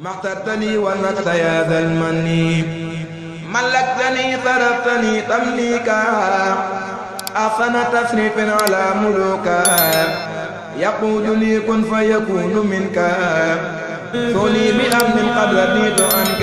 ما اخترتني والمقت يا ذا المن ملكتني صرفتني تمليكا أحسن تصريف على ملوكا يقول لي كن فيكون منك ثني بأمن قد رديت عنك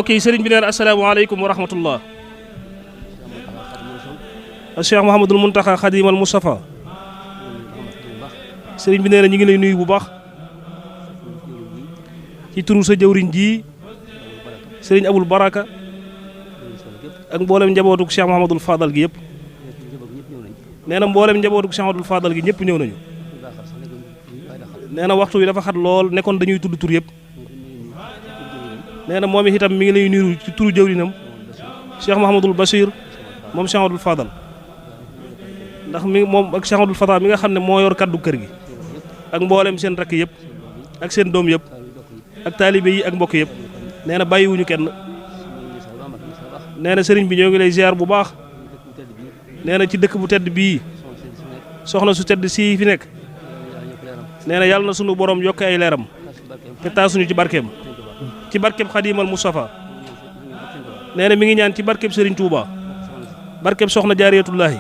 mbokk yi sëriñ bi neen asalaamaaleykum wa rahmatullah Cheikh Mouhamadul Muntaxa Xadimal Mustafa sëriñ bi nee na ñu ngi lay nuyu bu baax ci turu sa jëwriñ ji sëriñ Abul Baraka ak mboolem njabootuk Cheikh Mouhamadul Fadal gi yëpp nee na mboolem njabootuk Cheikh Mouhamadul Fadal gi ñëpp ñëw nañu nee na waxtu wi dafa xat lool nekkoon dañuy tudd tur yëpp nee na moom itam mi ngi lay nuyu ci turu jëwrinam Cheikh Mouhamadul Bachir moom Cheikh Mouhamadul Fadal ndax moom ak Cheikh Mouhamadul Fadal mi nga xam ne moo yor kaddu kër gi ak mboolem seen rakk yëpp ak seen doom yëpp ak taalibe yi ak mbokk yëpp nee na bàyyiwuñu kenn nee na sëriñ bi ñoo ngi lay ziar bu baax nee na ci dëkk bu tedd bii soxna su tedd sii fi nekk nee na yàlla na sunu borom yokk ay leeram te taasuñu ci barkeem ci barkeb Xadimal Mustafa nee na mi ngi ñaan ci barkeb Serigne Touba barkeb Soxna Jaariyatullaahi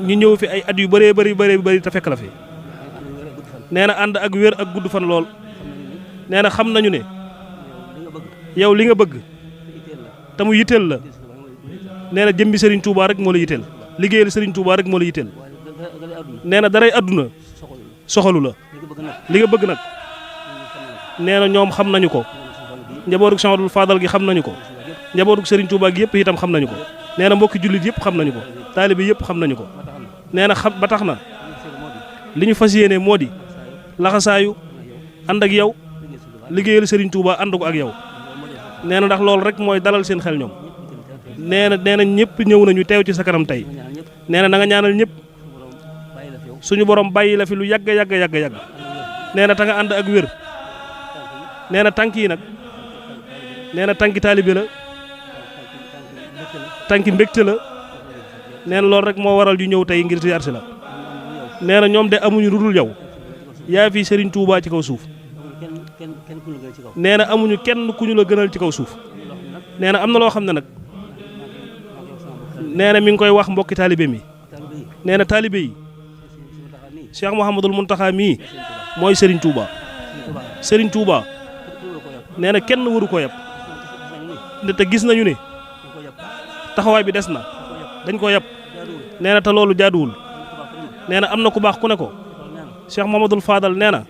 ñu ñëw fi ay at yu bëree bëri te fekk la fi nee na ànd ak wér ak gudd fan lool nee na xam nañu ne yow li nga bëgg te mu yitteel la nee na jëmbi Serigne Touba rek moo la yitteel liggéeyal Serigne Touba rek moo la yitteel nee na daray àdduna soxalu la li nga bëgg nag nee na ñoom xam nañu ko njabootuk Cheikh Abdoul Fadal gi xam nañu ko njabootuk Serigne Touba gi yëpp itam xam nañu ko nee na mbokki jullit yëpp xam nañu ko taalibe yëpp xam nañu ko nee na xam ba tax na li ñu fas yéene moo di laxasaayu ànd ak yow liggéeyal Serigne Touba ànd ko ak yow nee na ndax loolu rek mooy dalal seen xel ñoom nee na ñëpp ñëw nañu teew ci sa kanam tey nee na na nga ñaanal ñëpp suñu borom bàyyi la fi lu yàgg nee na ta nga ànd ak wér nee na tànk yi nag nee na tànki taalibe la tànki mbégte la nee na loolu rek moo waral yu ñëw tey ngir ziar si la nee na ñoom de amuñu lu dul yow yaa fi Serigne Touba ci kaw suuf nee na amuñu kenn ku ñu la gënal ci kaw suuf nee na am na loo xam ne nag nee na mi ngi koy wax mbokki taalibe mi nee na taalibe yi Cheikh Mouhamadul Muntaxa mii mooy Serigne Touba Serigne Touba nee na kenn waru ko yab te gis nañu ne taxawaay bi des na dañ ko yab nee na te loolu jaaduwul nee na am na ku baax ku ne ko Cheikh Mouhamadul Fadal nee na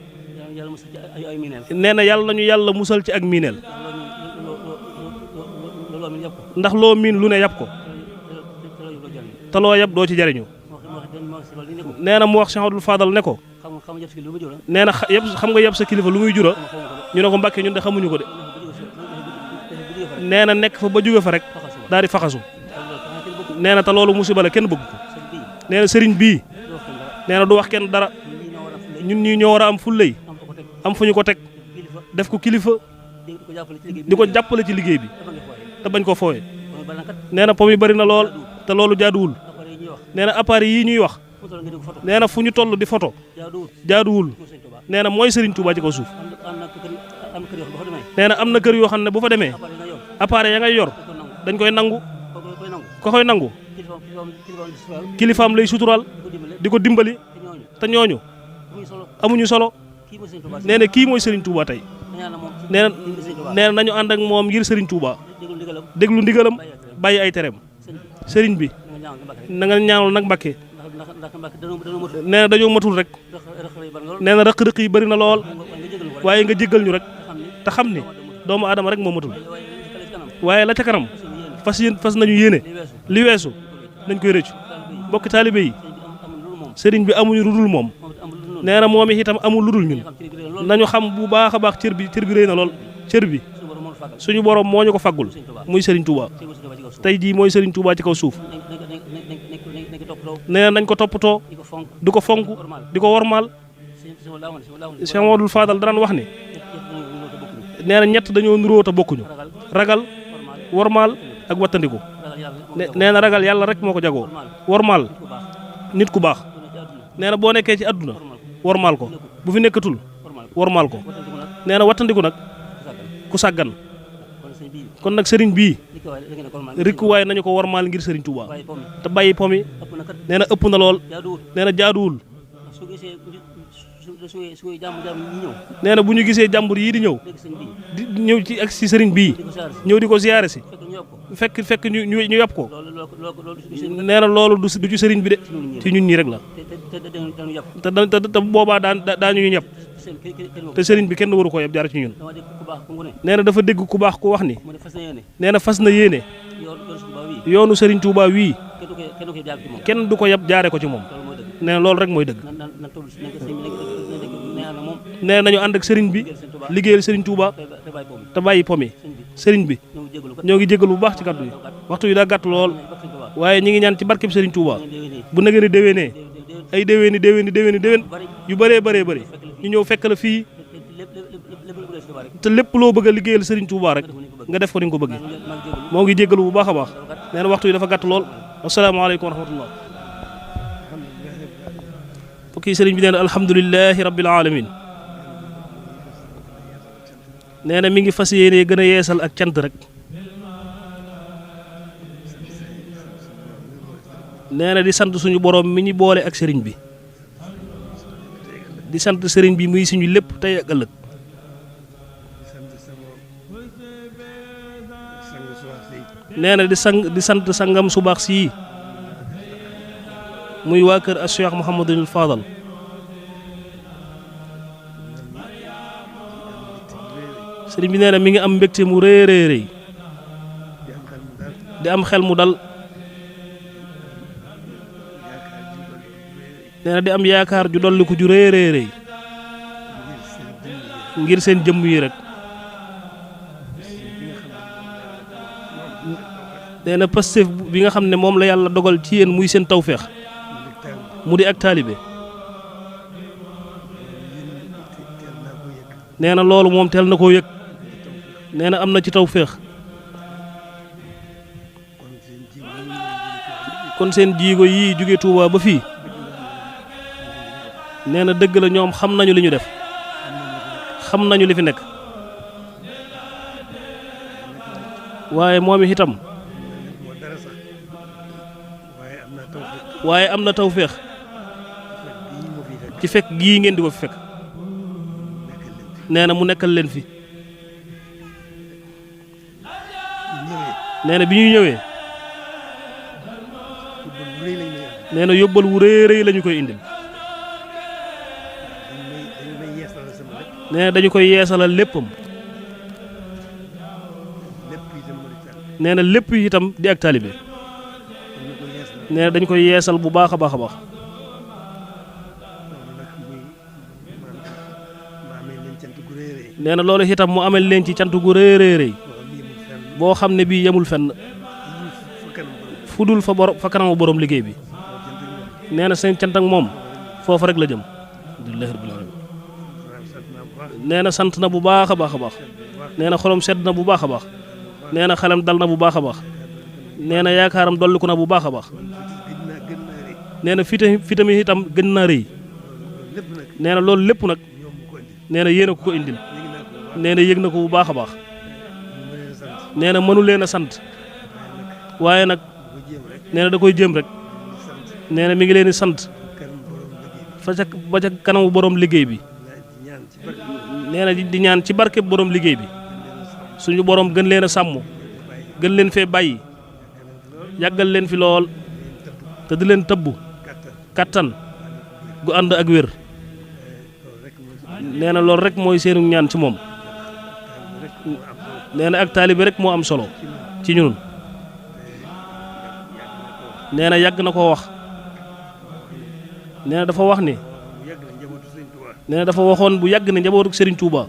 yàlla nañu yàlla musal ci ak miineel ndax loo miin lu ne yab ko te loo yab doo ci jariñu nee na mu wax Cheikh Abdoul Fadal ne ko nee na xam nga yab sa kilifa lu muy jura ñu ne ko Mbàkke ñun de xamuñu ko de nee na nekk fa ba jóge fa rek daal di faxasu nee na te loolu musiba la kenn bëgg ko nee na sëriñ bii nee na du wax kenn dara ñun ñii ñoo war a am fullay am fu ñu ko teg def ko kilifa di ko jàppale ci liggéey bi te bañ ko fooye nee na pom yi bari na lool te loolu jaaduwul nee na appareil yii ñuy wax nee na fu ñu toll di photo jaaduwul nee na mooy Serigne Touba ci kaw suuf nee na am na kër yoo xam ne bu fa demee appareil ya ngay yor dañ koy nangu ko koy nangu kilifaam lay suturaal di ko dimbali te ñooñu amuñu solo nee na kii mooy Serigne Touba tey nee na nañu ànd ak moom ngir Serigne Touba déglu ndigalam bàyyi ay tereem Serigne bi na nga ñaanal nag Mbàkke nee na dañoo matul rek nee na rëq-rëq yi bëri na lool waaye nga jéggal ñu rek te xam ni doomu aadama rek moo matul waaye la ca kanam fas nañu yéene li weesu nañ koy rëccu mbokki taalibe yi sëriñ bi amuñu lu dul moom nee na moom itam amul lu dul ñun nañu xam bu baax a baax cër bi rëy na lool cër bi suñu borom moo ñu ko faggul muy Serigne Touba tey jii mooy Serigne Touba ci kaw suuf nee na nañ ko toppatoo di ko fonk di ko wormaal Cheikh Mamadou Fadal daan wax ni nee na ñett dañoo nuróo te bokkuñu ragal wormaal ak wattandiku nee na ragal yàlla rek moo ko jagoo wormaal nit ku baax nee na boo nekkee ci àdduna wormaal ko bu fi nekkatul wormaal ko nee na wattandiku nag ku sàggan kon nag sëriñ bii rikkuwaay nañu ko wormaal ngir Serigne Touba te bàyyi pomi nee na ëpp na lool nee na jaaduwul nee na bu ñu gisee jàmbur yii di ñëw ci ak si sëriñ bii ñëw di ko ziyaare si fekk ñu yàpp ko nee na loolu du ci sëriñ bi de ci ñun ñii rek la te boobaa daañu ñu ñëpp te sëriñ bi kenn waru ko yëpp jaar ci ñun nee na dafa dégg ku baax ku wax ni nee na fas na yéene yoonu Serigne Touba wii kenn du ko yëpp jaare ko ci moom nee na loolu rek mooy dëgg nee na nañu ànd ak sëriñ bi liggéeyal Serigne Touba te bàyyi pomi sëriñ bi ñoo ngi jégal bu baax ci kaddu yi waxtu yi daa gàtt lool waaye ñi ngi ñaan ci barkeb Serigne Touba bu na ngeen di déwénee ay déwén yu bëree bëri ñu ñëw fekk la fii te lépp loo bëgg a liggéeyal Serigne Touba rek nga def ko ni nga ko bëggee moo ngi jégalu bu baax a baax nee na waxtu yi dafa gàtt lool asalaamaaleykum wa rahmatullah fokki sëriñ bi nee na alhamdulilahi rabbil alamin nee na mi ngi fas yéene gën a yeesal ak cant rek nee na di sant suñu borom mi ñu boole ak sëriñ bi di sant sëriñ bi muy suñu lépp tey ak ëllëg nee na di sant sangam su baax sii muy waa kër as Cheikh Mouhamadul Fadal sëriñ bi nee na mi ngi am mbégte mu rëy di am xel mu dal nee na di am yaakaar ju dolliku ju rëy ngir seen jëmm yi rek nee na Pastef bi nga xam ne moom la yàlla dogal ci yéen muy seen tawféex mu di ak taalibe nee na loolu moom teel na koo yëg nee na am na ci tawféex kon seen jiigo yii jóge Touba ba fii nee na dëgg la ñoom xam nañu li ñu def xam nañu li fi nekk waaye moom itam waaye am na tawféex ci fekk gii ngeen di ko fi fekk nee na mu nekkal leen fi nee na bi ñuy ñëwee nee na yóbbal wu rëy lañu koy indil nee na dañu koy yeesalal léppam nee na lépp itam di ak taalibe nee na dañu koy yeesal bu baax a baax a baax nee na loolu itam mu amel leen ci cant gu rëy boo xam ne bii yemul fenn fu dul fa kanamu borom liggéey bi nee na seen cant ak moom foofu rek la jëm alhamdulilah rabbil alamin nee na sant na bu baax a baax a baax nee na xolom sedd na bu baax a baax nee na xelam dal na bu baax a baax nee na yaakaaram dolliku na bu baax a baax nee na fitami itam gën naa rëy nee na loolu lépp nag nee na yéen a ko indil nee na yëg na ko bu baax a baax nee na mënu leen a sant waaye nag nee na da koy jéem rek nee na mi ngi leen di sant ba ca kanamu borom liggéey bi nee na di ñaan ci barke borom liggéey bi suñu borom gën leen a sàmm gën leen fee bàyyi yàggal leen fi lool te di leen tëbb kattan gu ànd ak wér nee na loolu rek mooy seenu ñaan ci moom nee na ak taalibe rek moo am solo ci ñun nee na yàgg na koo wax nee na dafa wax ni nee na dafa waxoon bu yàgg ne njabootuk Serigne Touba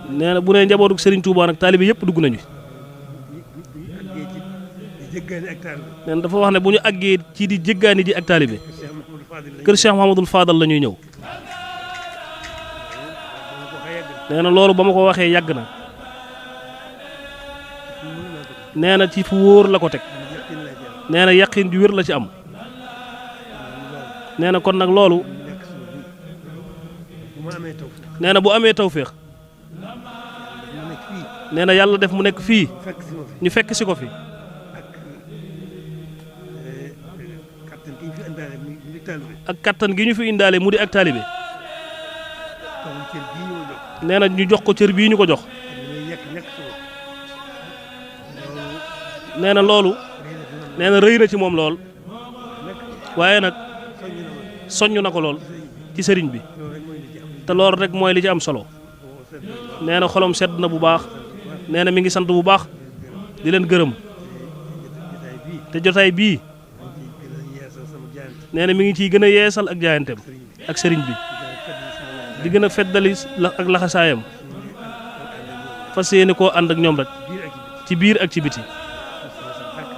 nee na bu nee njabootuk Serigne Touba nag taalibe yëpp dugg nañu nee na dafa wax ne bu ñu àggee ci di jéggaani ji ak taalibe kër Cheikh Mouhamadul Fadal la ñuy ñëw nee na loolu ba ma ko waxee yàgg na nee na ci fu wóor la ko teg nee na yaqin ju wér la ci am nee na kon nag loolu nee na bu amee tawféex nee na yàlla def mu nekk fii ñu fekk si ko fi ak kattan gi ñu fi indaale mu di ak taalibe nee na ñu jox ko cër bii ñu ko jox nee na loolu nee na rëy na ci moom lool waaye nag soññ na ko lool ci sëriñ bi te loolu rek mooy li ci am solo nee na xolom sedd na bu baax nee na mi ngi sant bu baax di leen gërëm te jotaay bii nee na mi ngi ciy gën a yeesal ak jaayanteem ak sëriñ bi di gën a feddali ak laxasaayam fas yéene koo ànd ak ñoom rek ci biir ak ci biti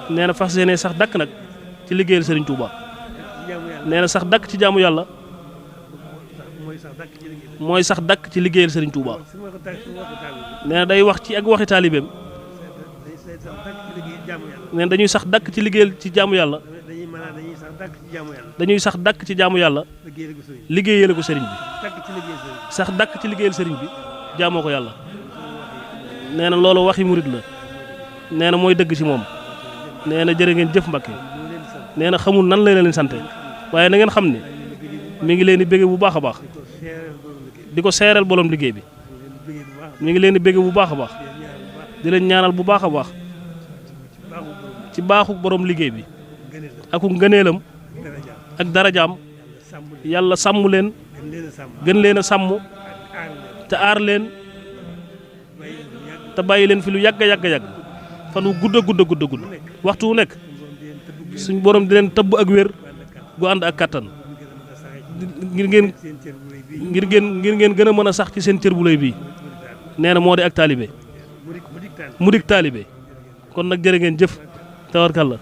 nee na fas yéene sax dakk nag ci liggéeyal sëriñ Touba nee na sax dakk ci jaamu yàlla mooy sax dakk ci liggéeyal sëriñ Touba nee na day wax ci ak waxi taalibeem nee na dañuy sax dakk ci liggéeyal ci jaamu yàlla dañuy sax dakk ci jaamu yàlla liggéeyale ko sëriñ bi sax dakk ci liggéeyal sëriñ bi jaamoo ko yàlla nee na loolu waxi murit la nee na mooy dëgg ci moom nee na jërë ngeen jëf Mbàkke nee na xamul nan la leen sante waaye na ngeen xam ne mi ngi leen di bége bu baax a baax di ko seeral bolom liggéey bi mi ngi leen di bége bu baax a baax di leen ñaanal bu baax a baax ci baaxu borom liggéey bi aku ngëneelam ak darajaam yàlla sàmm leen gën leen a sàmm te aar leen te bàyyi leen fi lu yàgg yàgg yàgg fan wu gudd a gudd waxtu wu nekk suñ borom di leen tëbb ak wér gu ànd ak kàttan ngir ngeen gën a mën a sax ci seen cër bu lay bii nee na moo di ak taalibe mu dik taalibe kon nag jërë ngeen jëf tawarkalla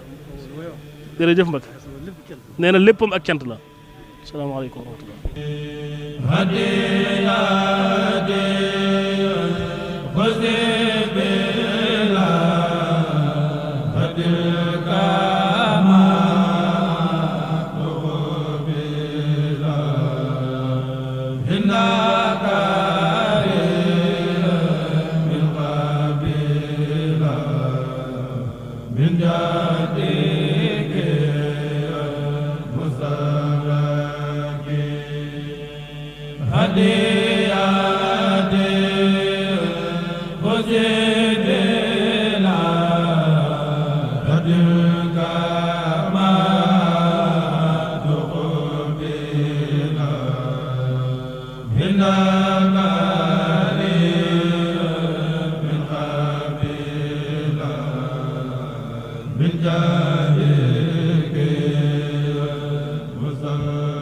jërëjëf Mbacke nee na léppam ak cant la salaamaaleykum wa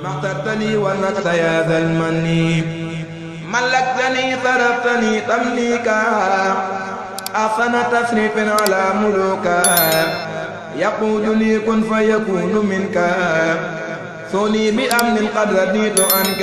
مخترتني ونكت يا ذا المن ملكتني صرفتني تمليكا أحسن تصريف على ملوكا يقول لي كن فيكون منك ثني بأمن قد رديت عنك